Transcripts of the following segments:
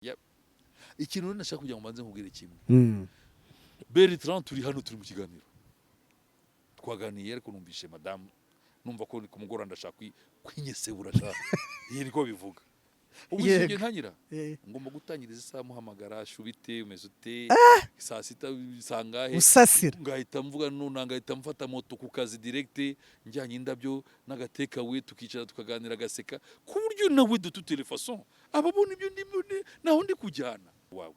Yep. Ikintu rero nashaka kugira ngo mbanze nkubwire kimwe. Bertrand, turi hano, turi mu kiganiro, twaganiye, ariko numvishe madamu, numva ko ku mugoroba ndashaka kwinyesebura sha. Iyi niko bivuga ubu. Igihe ntangira, ngomba gutangira izi saha muhamagara: "Shubite, umeze ute? Saa sita sangahe?" Usasira. Ngahita mvuga nuna, ngahita mfata moto ku kazi direct, njyanye indabyo n'agatekawe, tukicara tukaganira, agaseka, ku buryo nawe de toute les façons ababona ibyo ndimo naho ndi kujyana wawe.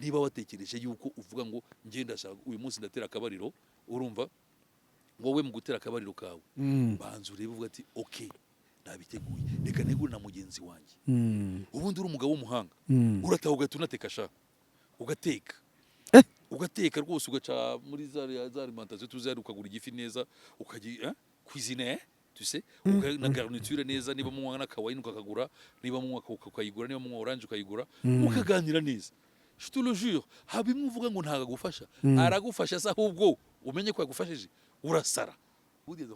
Niba watekereje yuko uvuga ngo njye ndashaka uyu munsi ndatera akabariro, urumva wowe mu gutera akabariro kawe, banza urebe, uvuga ati: "Ok, nabiteguye, reka ntegure na mugenzi wanjye." Ubundi uri umugabo w'umuhanga, urataha ugahita unateka sha, ugateka. Ugateka rwose, ugaca muri za alimentation tuzi hari, ukagura igifi neza, ukagi cuisine, tu sais, na garniture neza. Niba munywa n'akawayini ukakagura, niba munywa Coca ukayigura, niba munywa orange ukayigura, mukaganira neza. Je te le jure, haba imwe uvuga ngo ntago agufasha, aragufasha se. Ahubwo umenye ko yagufashije urasara. Burya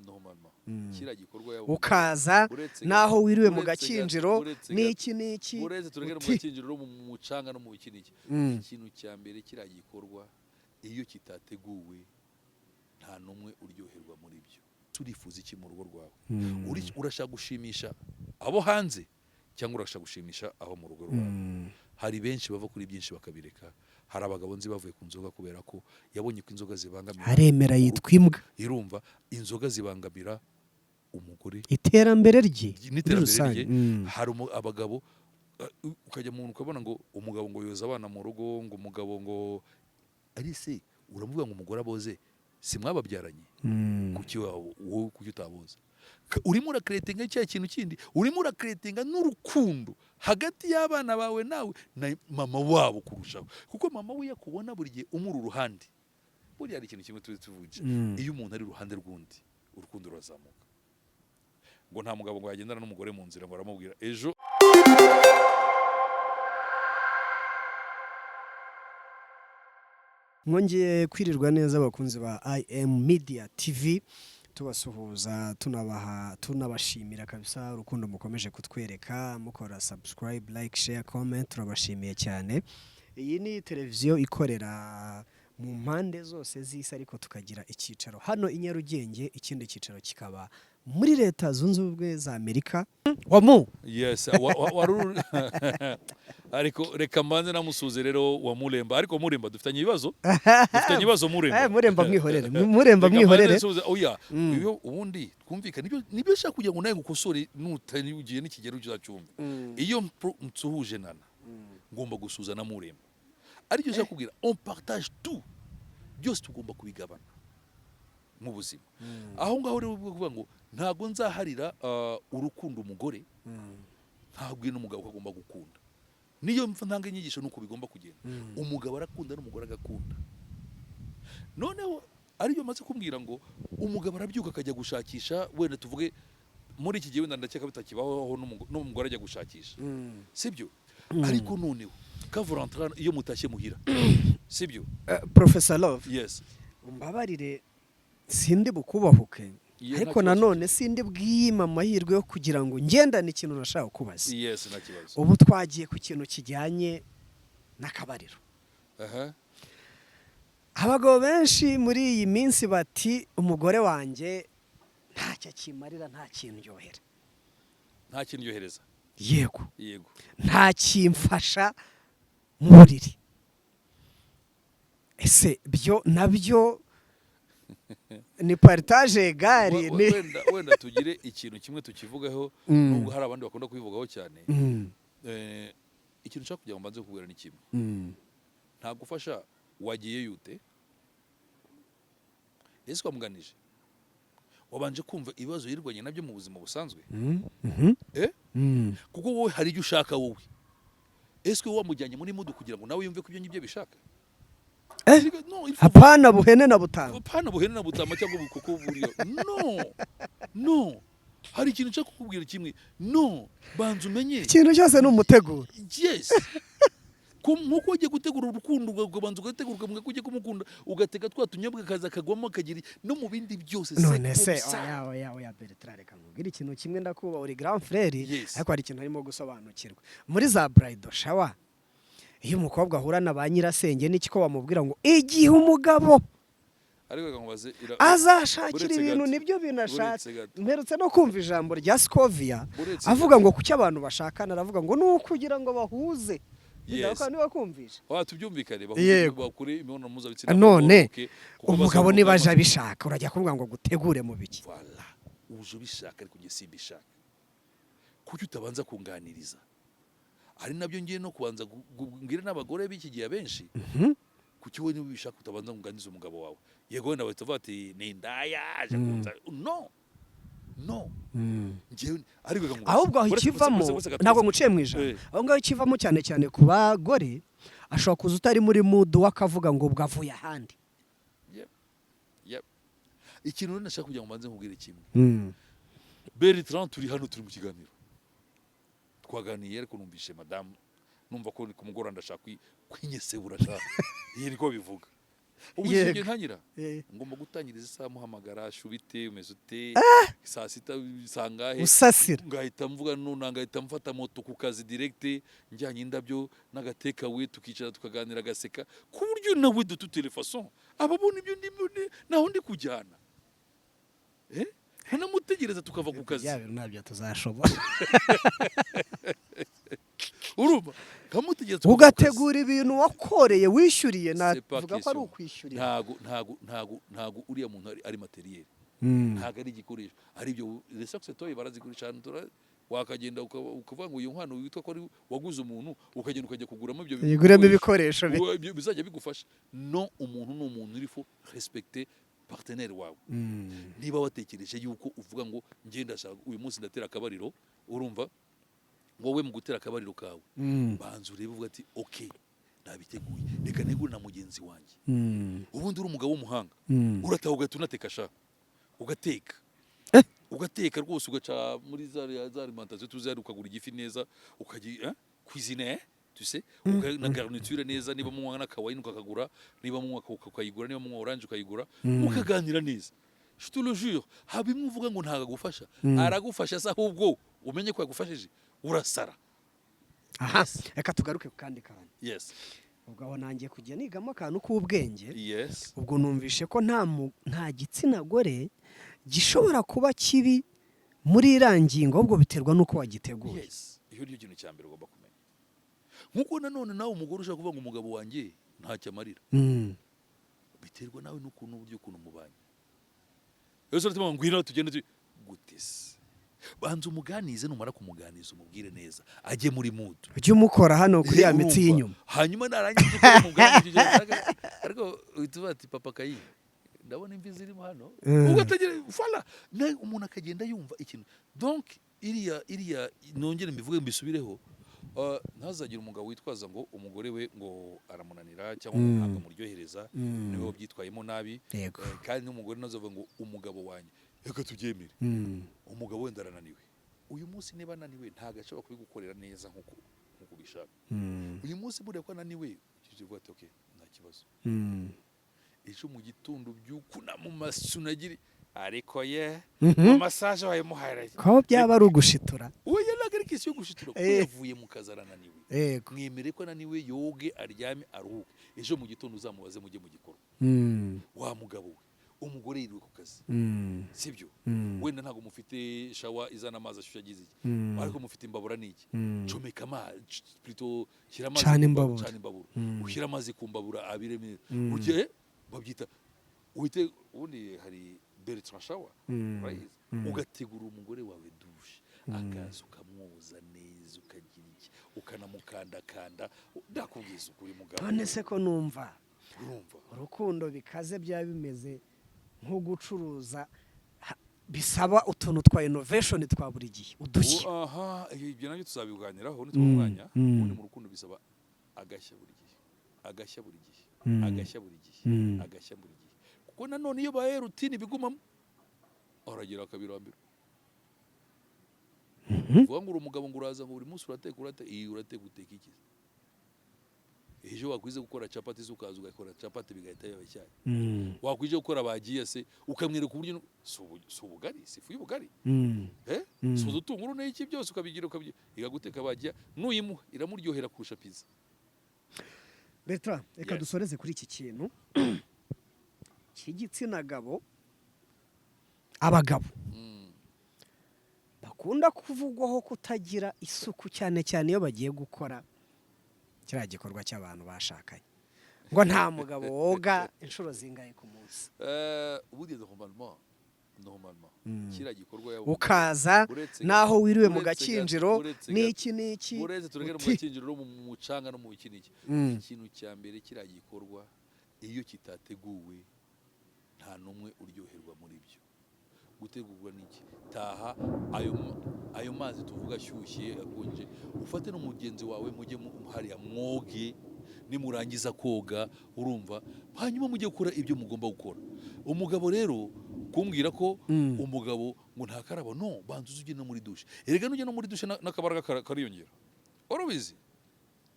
normalement kiriya gikorwa yaba Ukaza uretse naho wiriwe mu uretse gakinjiro uretse n'iki n'iki. Uretse turegere mu gakinjiro no mu mucanga no mu biki n'iki. Ikintu cya mbere, kiriya gikorwa iyo kitateguwe, nta n'umwe uryoherwa muri byo. Turifuza iki mu rugo rwawe? Urashaka gushimisha abo hanze cyangwa urashaka gushimisha abo mu rugo rwawe? Hari benshi bava kuri byinshi bakabireka. Hari abagabo nzi bavuye ku nzoga kubera ko yabonye ko inzoga zibangamira Aremera yitwa imbwa. Irumva, inzoga zibangamira umugore. Iterambere rye muri N'iterambere rusange. rye. Hari abagabo, ukajya mu ukabona ngo umugabo ngo yoza abana mu rugo, ngo umugabo ngo ari se, uramuvuga ngo umugore aboze, si mwababyaranye? Kuki wowe kuki utaboza? Urimo uracreatinga cya kintu kindi, urimo uracreatinga n'urukundo hagati y'abana bawe nawe na mama wabo kurushaho, kuko mama we yakubona buri gihe umuri uruhande. Buriya hari ikintu kimwe tuzi tuvugisha: iyo umuntu ari iruhande rw'undi, urukundo rurazamuka. Ngo nta mugabo ngo yagendana n'umugore mu nzira ngo aramubwira ejo. Mwongeye kwirirwa neza, abakunzi ba IM Media TV. Tubasuhuza, tunabaha, tunabashimira kabisa urukundo mukomeje kutwereka mukora subscribe, like, share, comment. Turabashimiye cyane. Iyi ni televiziyo ikorera mu mpande zose z'isi, ariko tukagira icyicaro hano i Nyarugenge, ikindi cyicaro kikaba muri Leta Zunze Ubumwe za Amerika. Wamu Yes, ariko reka mbanze namusuze rero wa Muremba. Ariko Muremba dufitanye ibibazo, dufitanye ibibazo Muremba. Eh, Muremba mwihorere, Muremba Reka mwihorere. mbanze nsuhuze. Oya, iyo ubundi twumvikane, nibyo nshaka kugira ngo nawe ngukosore, nutari ugiye n'ikigero uzacyumve. Iyo nsuhuje Nana, ngomba gusuhuza na Muremba. Aricyo nshaka kubwira, on partage tout, byose tugomba kubigabana mu buzima. Aho ngaho rero kuvuga ngo ntabwo nzaharira urukundo umugore, ntabwo n'umugabo ko agomba gukunda. Niyo mpfa ntanga inyigisho nuko bigomba kugenda: umugabo arakunda n'umugore agakunda. Noneho aribyo maze kumbwira ngo umugabo arabyuka akajya gushakisha, wenda tuvuge muri iki gihe, wenda ndakeka bitakibaho aho n'umugore ajya gushakisha, sibyo? Ariko noneho kavurantra iyo mutashye muhira, sibyo? Professor Love, Yes. umbabarire, sindi bukubahuke, Iyo ariko nta kibazo. nanone sindi bwiyima amahirwe yo kugira ngo ngendane ikintu nashaka kubaza. Yes, nta kibazo. Ubu twagiye ku kintu kijyanye n'akabariro. Abagabo benshi muri iyi minsi bati: "Umugore wanjye ntacyo akimarira, nta kintu ndyohera." Nta kintu yohereza. Yego. Yego. Nta kimfasha mu buriri. Ese byo nabyo ni partage égale? Ni Wenda tugire ikintu kimwe tukivugaho, nubwo hari abandi bakunda kubivugaho cyane. Ikintu nshaka kugira ngo mbanze kukubwira ni kimwe: nta gufasha wagiye yute? Ese wamuganije, wabanje kumva ibibazo yirwanye nabyo mu buzima busanzwe? Eh? Kuko wowe hari ibyo ushaka wowe. Ese wowe wamujyanye muri mood kugira ngo nawe yumve ko ibyo ngibyo bishaka? Eh? No, il faut Hapana buhene na butama. Hapana buhene na butama cyangwa kuko buriya no no hari ikintu nshaka kukubwira kimwe. No, banza umenye. Ikintu cyose ni umuteguro. Yes. Nk'uko ugiye gutegura urukundo, ukabanza ugategura, ukamubwira ko ugiye kumukunda, ugateka twa tunyobwa kaza kagwamo, akagira no mu bindi byose. None c'est se comme ça. Oya, oya, oya, Bertrand, reka nkubwire ikintu kimwe. Ndakuba uri grand frère, ariko hari ikintu arimo gusobanukirwa muri za bridal shower. Iyo umukobwa ahura na ba nyirasenge, n'iki ko bamubwira ngo igihe umugabo Ariko reka nkubaze, azashakira Buretse ibintu, gato. nibyo bintu ashatse. Buretse gato. Mperutse no kumva ijambo rya Scovia Buretse avuga ngo kuki abantu bashakana, aravuga ngo ni ukugira ngo bahuze. Yes. Niba kumvisha. Wa, tubyumvikane. Yego. Bakure imibonano mpuzabitsina None bagororoke, kuko umugabo bazabona niba aje abishaka, urajya kuvuga ngo gutegure mu biki? Voilà, uje ubishaka, ariko njye simbishaka. Kuki utabanza kunganiriza? Ari nabyo ngiye no kubanza mbwira n'abagore b'iki gihe abenshi: kuki wowe niba ubishaka utabanza kunganiriza umugabo wawe? Yego, wenda bahita bavuga ati: "Ni indaya aje kunza." No, no, njyewe ariko reka nkubaze. Ahubwo aho ikivamo, Uretse gato, ntabwo nguciye mu ijambo, aho ngaho ikivamo cyane cyane ku bagore, ashobora kuza utari muri mood, we akavuga ngo ubwo avuye ahandi. Yep. Ikintu rero nashaka kugira ngo mbanze nkubwire kimwe. Bertrand, turi hano, turi mu kiganiro, twaganiye, ariko numvishe madamu, numva ko ku mugoroba ndashaka kwinyesebura shaka, iyi niko bivuga. Ubu Yego. igihe ntangira, ngomba gutangiriza isaha muhamagara: "Shubite, umeze ute? Saa sita sangahe?" Usasira. Ngahita mvuga nuna, ngahita mfata moto ku kazi direct, njyanye indabyo n'agatekawe, tukicara tukaganira, agaseka, ku buryo nawe de toute les façons ababona ibyo ndimo naho ndi kujyana, nkanamutegereza tukava ku kazi. Bya bintu ntabyo tuzashobora. Urumva, nkamutegereza tukava ku kazi. Ugategura ibintu wakoreye, wishyuriye. C'est pas Navuga ko ari question. ukwishyurira. Ntago uriya muntu ari matériel, ntago ari igikoresho. Ari ibyo les sextoys barazigurisha ahantu, wakagenda ukavuga ngo uyu nkwano witwa ko ari waguze umuntu, ukagenda ukajya kuguramo ibyo Yiguremo ibikoresho Ibyo bizajya bigufasha. No, umuntu ni umuntu, il faut respecter partenaire wawe. Niba watekereje yuko uvuga ngo njye ndashaka uyu munsi ndatera akabariro, urumva, wowe mu gutera akabariro kawe, banza urebe, uvuga ati: "Ok, nabiteguye, reka ntegure na mugenzi wanjye." Ubundi uri umugabo w'umuhanga, urataha ugahita unateka sha, ugateka, ugateka rwose, ugaca muri za alimentation tuzi hari, ukagura igifi neza, ukagi cuisine, tu sais, na garniture neza. Niba munywa n'akawayini ukakagura, niba munywa coca ukayigura, niba munywa orange ukayigura, mukaganira neza. Je te le jure, haba imwe uvuga ngo ntabwo agufasha, aragufasha se. Ahubwo umenye ko yagufashije urasara. Aha, reka tugaruke ku kandi kantu. Ubwo aho nangiye kujya nigamo akantu k'ubwenge. Ubwo numvishe ko nta gitsina gore gishobora kuba kibi muri iriya ngingo, ahubwo biterwa n'uko wagiteguye. Yes, iyo niyo kintu cya mbere ugomba kumenya. Nkuko nanone nawe umugore ushobora kuvuga ngo umugabo wanjye ntacyo amarira, biterwa nawe n'ukuntu, uburyo ukuntu mubanye. Rero uratuma ngo ngwino tugende gute se? Banza umuganize, numara kumuganiza umubwire neza ajye muri mood. Ujye umukora hano kuri ya mitsi Urumva? y'inyuma. Hanyuma narangiza ukora umuganiriza, ariko uhita uvuga ati: "Papa kayi, ndabona imvi zirimo hano." Ugategera voilà, nawe umuntu akagenda yumva ikintu. Donc iriya nongere mbivuge mbisubireho, ntazagire umugabo witwaza ngo umugore we ngo aramunanira cyangwa ngo ntabwo amuryohereza, niwe wabyitwayemo nabi. Kandi n'umugore nazavuga ngo umugabo wanjye, reka tubyemere, umugabo wenda arananiwe uyu munsi. Niba ananiwe, ntabwo ashobora kubigukorera neza nkuko ubishaka. Uyu munsi buriya ko ananiwe, ujye uvuga ati: "Okay, nta kibazo." Ejo mu gitondo ubyuka mu masunagiri, ariko ye massage wayimuhaye. Ko byaba ari ugushitura. Oya, ntabwo ari question yo gushitura, kuko yavuye mu kazi arananiwe. Mwemere ko ananiwe, yoge, aryame, aruhuke. Ejo mu gitondo uzamubaze mujye mu gikorwa. Wa mugabo we, umugore yiriwe ku kazi, sibyo? Wenda ntabwo mufite shower izana amazi ashyushye agize iki, ariko mufite imbabura n'iki, comeka amazi, plutôt shyira amazi Cana ku imbabura. Cana imbabura, ushyire amazi ku mbabura abireme, ujye babyita uhite. Ubundi hari Bertrand shower, urayizi? Ugategura umugore wawe douche, akaza ukamwoza neza, ukagira iki, ukanamukandakanda. Ndakubwiza ukuri, mugabo. None se ko numva Urumva? urukundo bikaze byaba bimeze nko gucuruza, bisaba utuntu twa innovation twa buri gihe, udushya. Aha, ibyo nabyo tuzabiganiraho nitubona umwanya. Ubundi mu rukundo bisaba agashya buri gihe, agashya buri gihe, agashya buri gihe, agashya buri gihe, kuko nanone iyo baye routine bigumamo, aragera akabirambira. Uvuga ngo uri umugabo, ngo uraza ngo buri munsi urateka, urateka, iyi urateka, uteka iki? Ejo wakwize gukora capati se, ukaza ugakora capati, bigahita biba icyayi. Wakwije gukora bagiye se, ukamwereka uburyo si ubugari, si ifu y'ubugari, eh? Si udutunguru n'iki byose, ukabigira igaguteka bagiya, nuyimuha iramuryohera kurusha pizza. Bertrand, reka Yes. dusoreze kuri iki kintu cy'igitsina gabo. Abagabo bakunda kuvugwaho kutagira isuku, cyane cyane iyo bagiye gukora kiriya gikorwa cy'abantu bashakanye, ngo nta mugabo woga inshuro zingahe ku munsi? Ubundi normalement kiriya gikorwa yaba Ukaza uretse naho wiriwe mu uretse gakinjiro uretse n'iki n'iki uretse turegera mu gakinjiro no mu mucanga no mu iki n'iki. Ikintu cya mbere, kiriya gikorwa iyo kitateguwe nta n'umwe uryoherwa muri byo. Gutegurwa n'iki? Taha, ayo mazi tuvuga ashyushye, akonje, ufate n'umugenzi wawe mujye hariya mwoge. Nimurangiza koga, urumva, hanyuma mujye gukora ibyo mugomba gukora. Umugabo rero kumbwira ko umugabo ngo ntakaraba, no banza uze ujye no muri douche. Erega nujya no muri douche n'akabaraga kariyongera. Wari ubizi?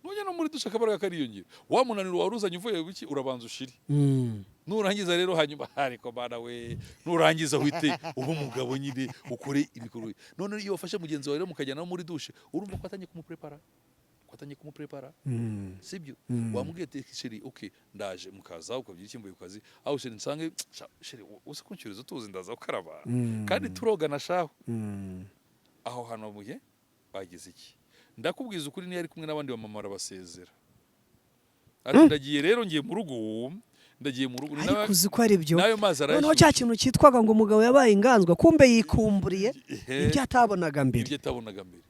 Nujya no muri douche akabaraga kariyongera. Wa munaniro wari uzanye uvuye biki, urabanza ushire. Nurangiza rero, hanyuma, ariko bana we, nurangiza wite uba umugabo nyine, ukore ibikorwa. None iyo wafashe mugenzi wawe rero mukajyana no muri douche, urumva ko atangiye kumuprepara, ko atangiye kumuprepara, sibyo? Wamubwiye ati: "Chéri, okay, ndaje." Mukaza ukabyira iki, mvuye ku kazi, aho chéri nsange, chéri uzi kunshyuriza utuzi, ndaza gukaraba. Kandi turogana shaho. Aho hantu muye bagize iki? Ndakubwiza ukuri, niyo ari kumwe n'abandi bamama arabasezera ati: "Ndagiye rero, ngiye mu rugo, ndagiye mu rugo." Ariko uzi ko ari byo? N'ayo mazi Noneho arayashyushye. cya kintu cyitwaga ngo umugabo yabaye inganzwa, kumbe yikumburiye ibyo atabonaga mbere. Ibyo atabonaga mbere.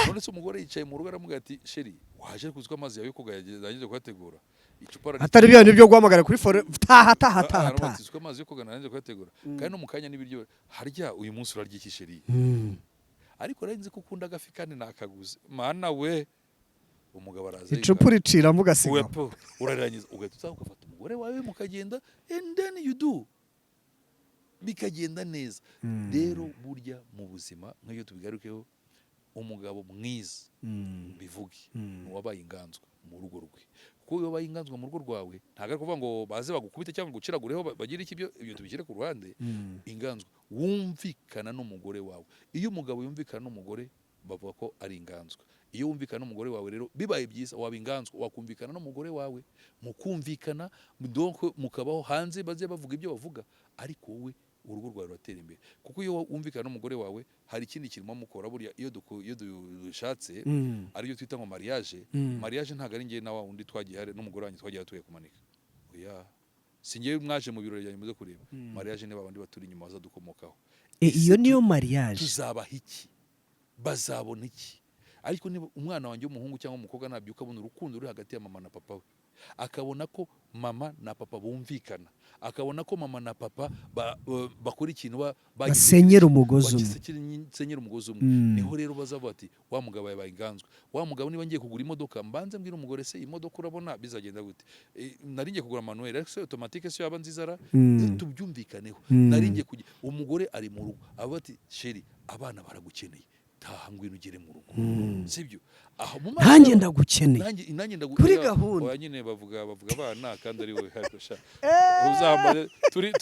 None se umugore yicaye mu rugo, aramubwira ati: "Chéri, waje kuzi ko amazi yawe yo koga yarangije kuyategura, icupa Atari bya byo guhamagara kuri fore: taha, taha, taha, taha." Ati: "Uzi ko amazi yo koga narangije kuyategura, kandi no mu kanya n'ibiryo harya. Uyu munsi urarya iki, chéri?" "Ariko nari nzi ko ukunda agafi kandi nakaguze." Mana we, umugabo araza Icupa uriciramo ugasigaho. Uwe, urarangiza ugahita uza ugafata umugore wawe mukagenda, and then you do, bikagenda neza. Rero burya mu buzima, nk'iyo tubigarukeho, umugabo mwiza, bivuge, ni uwabaye inganzwa mu rugo rwe. Kuko iyo wabaye inganzwa mu rugo rwawe, ntabwo ari ukuvuga ngo baze bagukubite cyangwa guciragureho, bagire iki, ibyo tubishyire ku ruhande. Inganzwa wumvikana n'umugore wawe. Iyo umugabo yumvikana n'umugore, bavuga ko ari inganzwa. Iyo wumvikana n'umugore wawe rero, bibaye byiza waba inganzwa, wakumvikana n'umugore wawe, mukumvikana, donc mukabaho. Hanze baze bavuga ibyo bavuga, ariko wowe urugo rwawe ruratera imbere, kuko iyo wumvikana n'umugore wawe, hari ikindi kintu mukora. Buriya iyo dushatse, aribyo twita ngo mariage. Mariage ntabwo ari njye na wa wundi twagiye hari n'umugore wanjye twagiye tugiye kumanika. Oya, si njyewe mwaje mu birori byanjye muze kureba. Mariage ni babandi baturi inyuma bazadukomokaho. Iyo niyo mariage. Tuzabaha iki? Bazabona iki? Ariko niba umwana wanjye w'umuhungu cyangwa umukobwa nabyuka abona urukundo ruri hagati ya mama na papa we, akabona ko mama na papa bumvikana, akabona ko mama na papa bakora ikintu Basenyera umugozi umwe. Basenyera umugozi umwe. Niho rero bazavuga ati: "Wa mugabo yabaye inganzwa." Wa mugabo, niba ngiye kugura imodoka, mbanze mbwira umugore: "Se iyi modoka urabona bizagenda gute? Nari ngiye kugura manuel, ariko se automatique se yaba nziza ra?" Tubyumvikaneho. Nari ngiye kujya, umugore ari mu rugo, avuga ati: "Chéri, abana baragukeneye, taha, ngwino ugere mu rugo." Sibyo? Aho mu maso Nanjye ndagukeneye. Nanjye Kuri oya, gahunda. Oya nyine, bavuga abana kandi ari wowe. Ariko sha uzambare, turi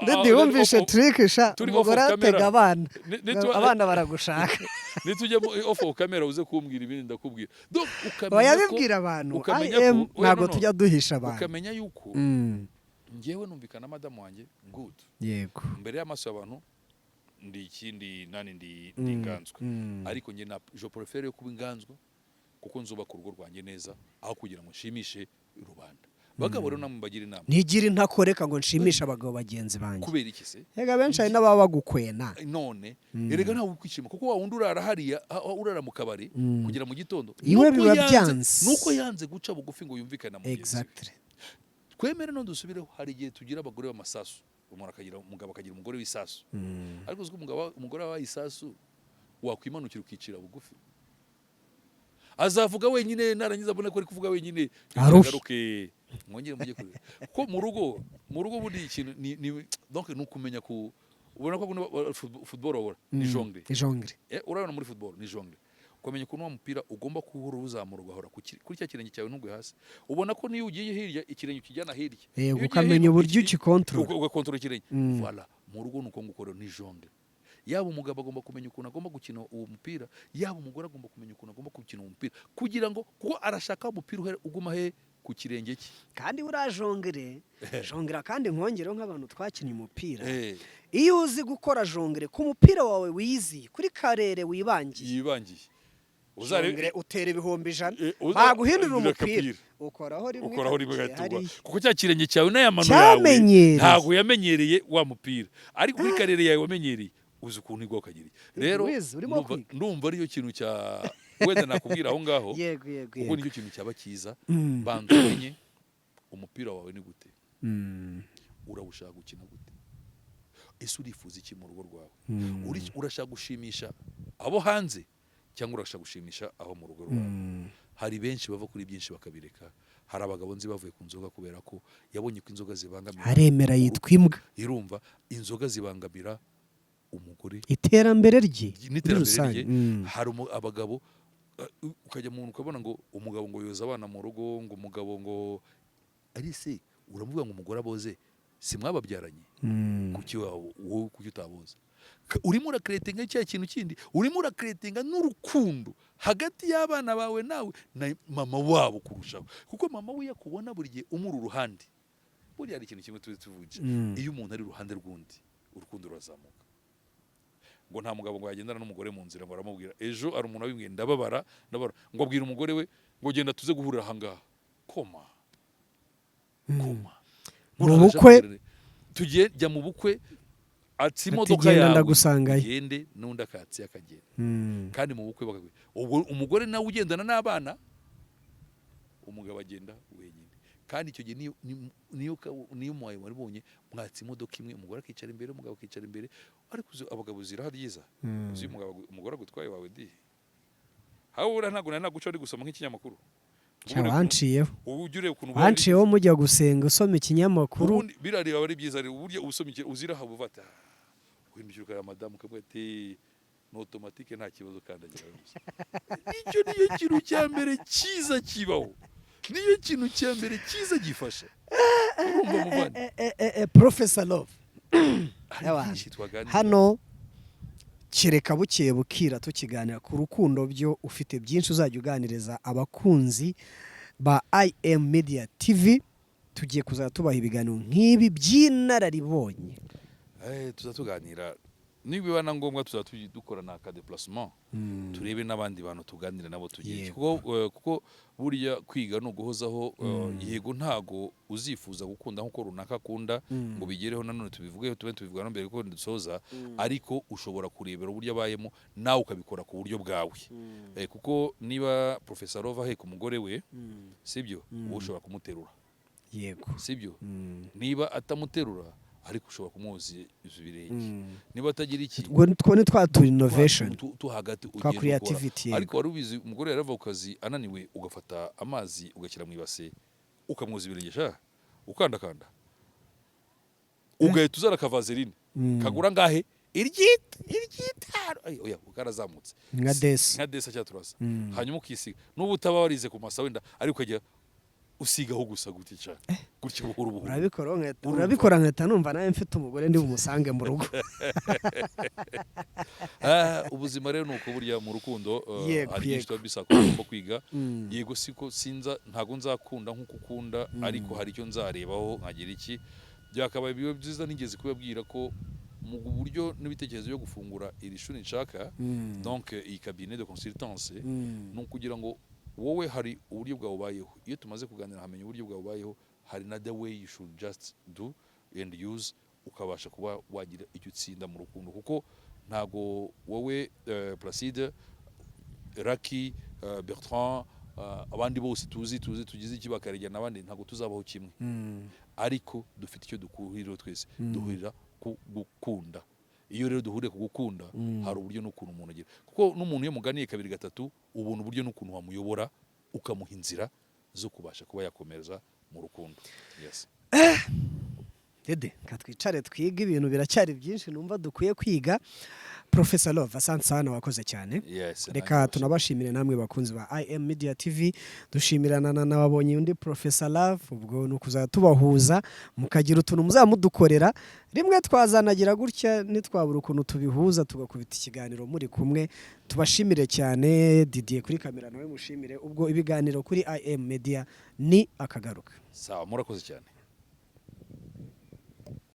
Ndidi, wumvishe trick sha? Turi off Umugore of camera. atega abana. Ni Abana baragushaka. Nitujya mu off of camera uze kumbwira ibindi, ndakubwira. Donc ukamenya Oya, ko bibwira abantu. ukamenya IM ko oya, ntabwo no, no. tujya duhisha abantu. Ukamenya yuko njyewe numvikana na madamu wanjye good mbere y'amaso y'abantu, ndi ikindi nani, ndi inganzwa. Ariko njye na je préfère yo kuba inganzwa, kuko nzubaka urugo rwanjye neza, aho kugira ngo nshimishe rubanda. Bagabo rero namwe mbagira inama. Ntigira intakoreka ngo nshimishe abagabo bagenzi banjye. Kubera iki se? Ega benshi hari n'ababa bagukwena. None erega ntawe ukwishima, kuko wa wundi urara hariya, urara mu kabari kugera mu gitondo, Iwe nuko biba byanze. Nuko yanze guca bugufi ngo yumvikane na mugenzi we. Twemere no dusubireho, hari igihe tugira abagore b'amasasu. Umuntu akagira umugabo, akagira umugore w'isasu. Ariko uzi ko umugore wabaye isasu, wakwimanukira ukicira bugufi, azavuga wenyine. Narangiza abone ko ari kuvuga wenyine, Aruhe. agaruke mwongere mujye kure. Kuko mu rugo buriya ikintu ni donc ni ukumenya ku ubona ko kuno football babora ni jongle. Jongle. Urabona muri football ni jongle. Ukamenya ukuntu wa mupira ugomba kuwuhora uwuzamura, ugahora kuri cya kirenge cyawe, ntugwe hasi. Ubona ko niyo ugiye hirya, ikirenge ukijyana hirya. Iyo ugiye Ukamenya hino, uburyo ugikontorora. Ugakontorora ikirenge. Voilà, mu rugo ni uko nguko rero, ni jongle. Yaba umugabo agomba kumenya ukuntu agomba gukina uwo mupira, yaba umugore agomba kumenya ukuntu agomba gukina uwo mupira, kugira ngo, kuko arashaka umupira uguma he? Ku kirenge cye. Kandi buriya jongle, jongera, kandi nkongereho nk'abantu twakinnye umupira, iyo uzi gukora jongle ku mupira wawe wiyiziye kuri karere wibangiye, yibangiye. Jongle utera 100,000, baguhindurira umupira, akapira. Ukoraho rimwe, Ukoraho rimwe, kagiye gahita ugwa. Hariya. Kuko cya kirenge cyawe n'aya mano yawe Cyamenyereye. ntabwo yamenyereye wa mupira, ariko kuri karere yawe wamenyereye, uzi ukuntu igwa ukagira iki. Rero Wize, urimo kwiga. Ndumva ariyo kintu cya wenda nakubwira aho ngaho, yego yego kuko nicyo kintu cyaba cyiza. Banza umenye umupira wawe ni gute, urawushaka gukina gute, ese urifuza iki mu rugo rwawe? Urashaka gushimisha abo hanze cyangwa urashaka gushimisha abo mu rugo rwawe? Hari benshi bava kuri byinshi bakabireka. Hari abagabo nzi bavuye ku nzoga kubera ko yabonye ko inzoga zibangamira Aremera yitwa imbwa. Irumva inzoga zibangamira umugore iterambere rye muri n'iterambere rusange. rye. Hari abagabo, ukajya mu ukabona ngo umugabo ngo yoza abana mu rugo, ngo umugabo ngo ari se, uramuvuga ngo umugore aboze, si mwababyaranye? Kuki wowe kuki utaboza? Urimo urakeretinga cya kintu kindi, urimo urakeretinga n'urukundo hagati y'abana bawe nawe na mama wabo kurushaho, kuko mama we yakubona buri gihe umuri uruhande. Buriya hari ikintu kimwe tuzi tuvugisha: iyo umuntu ari iruhande rw'undi, urukundo rurazamuka. Ngo nta mugabo ngo yagendana n'umugore mu nzira, ngo aramubwira, ejo hari umuntu wabibwiye, ndababara, ndababara, ngo abwira umugore we ngo genda tuze guhurira ahangaha, koma koma. Mu bukwe. Tugiye jya mu bukwe, atsi imodoka Ati, "Genda, yawe, ndagusangayo." ugende, n'undi akatsi akagenda. Kandi mu bukwe bakagenda, ubwo umugore nawe ugendana n'abana, umugabo agenda wenyine. Kandi icyo gihe niyo muwaye waribonye mwatse imodoka imwe, umugore akicara imbere, umugabo akicara imbere. Ariko uzi abagabo ziraha ryiza, uzi umugabo, umugore agutwaye wawe di habura, ntabwo nari naguca uri gusoma nk'ikinyamakuru. Cya wanciyeho. Ubu ujya ureba ukuntu biba ari Wanciyeho mujya gusenga usoma ikinyamakuru. Ubundi birareba aba ari byiza rero uburyo usoma uzira haba uvata, uhindukira ukareba madamu, ukavuga ati ni automatique, nta kibazo, kandagira gusa. Icyo niyo kintu cya mbere cyiza kibaho, niyo kintu cya mbere cyiza gifasha. Urumva muvandi? Professor Love, Hari Y'abantu. byinshi twaganira. Hano kereka bukeye bukira tukiganira ku rukundo, byo ufite byinshi uzajya uganiriza abakunzi ba IM Media TV. Tugiye kuzajya tubaha ibiganiro nk'ibi by'inararibonye. Tuza tuganira, nibiba na ngombwa tuza dukora na ka déplacement, turebe n'abandi bantu tuganira nabo tugiye, kuko burya kwiga ni uguhozaho. Yego, ntago uzifuza gukunda nk'uko runaka akunda ngo bigereho nanone tubivugeho, tube tubivuga no mbere ko dusoza, ariko ushobora kurebera uburyo abayemo nawe ukabikora ku buryo bwawe. Kuko niba Professor Love aheka umugore we, sibyo? Wowe ushobora kumuterura, sibyo? Niba atamuterura, ariko ushobora kumwoza ibirenge, niba atagira iki. Ubwo two ni twa tu innovation tu hagati twa ugenda ukora. creativity, yego. Ariko wari ubizi, umugore yarava ku kazi ananiwe, ugafata amazi ugashyira mu ibase, ukamwoza ibirenge sha, ukandakanda, ugahita uzana akavaseline kagura ngahe? Iry'itanu. Ay, oya, karazamutse. Nka desi. Nka desa cyangwa turasa. Hanyuma ukisiga, n'ubu utaba warize ku masa wenda, ariko ukajya usigaho gusa gutya cyane gutya, buhoro buhoro. Urabikora urabikora nkahita numva nawe mfite umugore ndi bumusange mu rugo. Ah, ubuzima rero ni uko burya mu rukundo, hari byinshi tuba bisaba ko tugomba kwiga. Yego, siko sinza, ntago nzakunda nk'uko ukunda, ariko hari icyo nzarebaho nkagira iki. Byakabaye biba byiza. Nigeze kubabwira ko mu buryo n'ibitekerezo byo gufungura iri shuri nshaka, donc iyi cabinet de consultance, ni ukugira ngo wowe hari uburyo bwawe ubayeho. Iyo tumaze kuganira hamenya uburyo bwawe ubayeho, hari na the way you should just do and use, ukabasha kuba wagira icyo utsinda mu rukundo, kuko ntago wowe, Placide, Raki, Bertrand, abandi bose tuzi tugize iki bakaregera n'abandi, ntabwo tuzabaho kimwe, ariko dufite icyo duhuriraho twese: duhurira ku gukunda. Iyo rero duhuriye ku gukunda, hari uburyo n'ukuntu umuntu agira, kuko n'umuntu iyo muganiye kabiri gatatu, ubona uburyo n'ukuntu wamuyobora, ukamuha inzira zo kubasha kuba yakomereza mu rukundo, yes. Dede, katwicare twige, ibintu biracyari byinshi numva dukwiye kwiga. Professor Love, asante sana, wakoze cyane. Yes, Reka nanjye. tunabashimire namwe bakunzi ba IM Media TV, dushimirana n'ababonye undi Professor Love. Ubwo ni ukuzajya tubahuza, mukagira utuntu muzamudukorera. Rimwe twazanagira gutya, ntitwabura ukuntu tubihuza, tugakubita ikiganiro muri kumwe. Tubashimire cyane. Didier kuri kamera nawe mushimire. Ubwo ibiganiro kuri IM Media ni akagaruka. Sawa, murakoze cyane.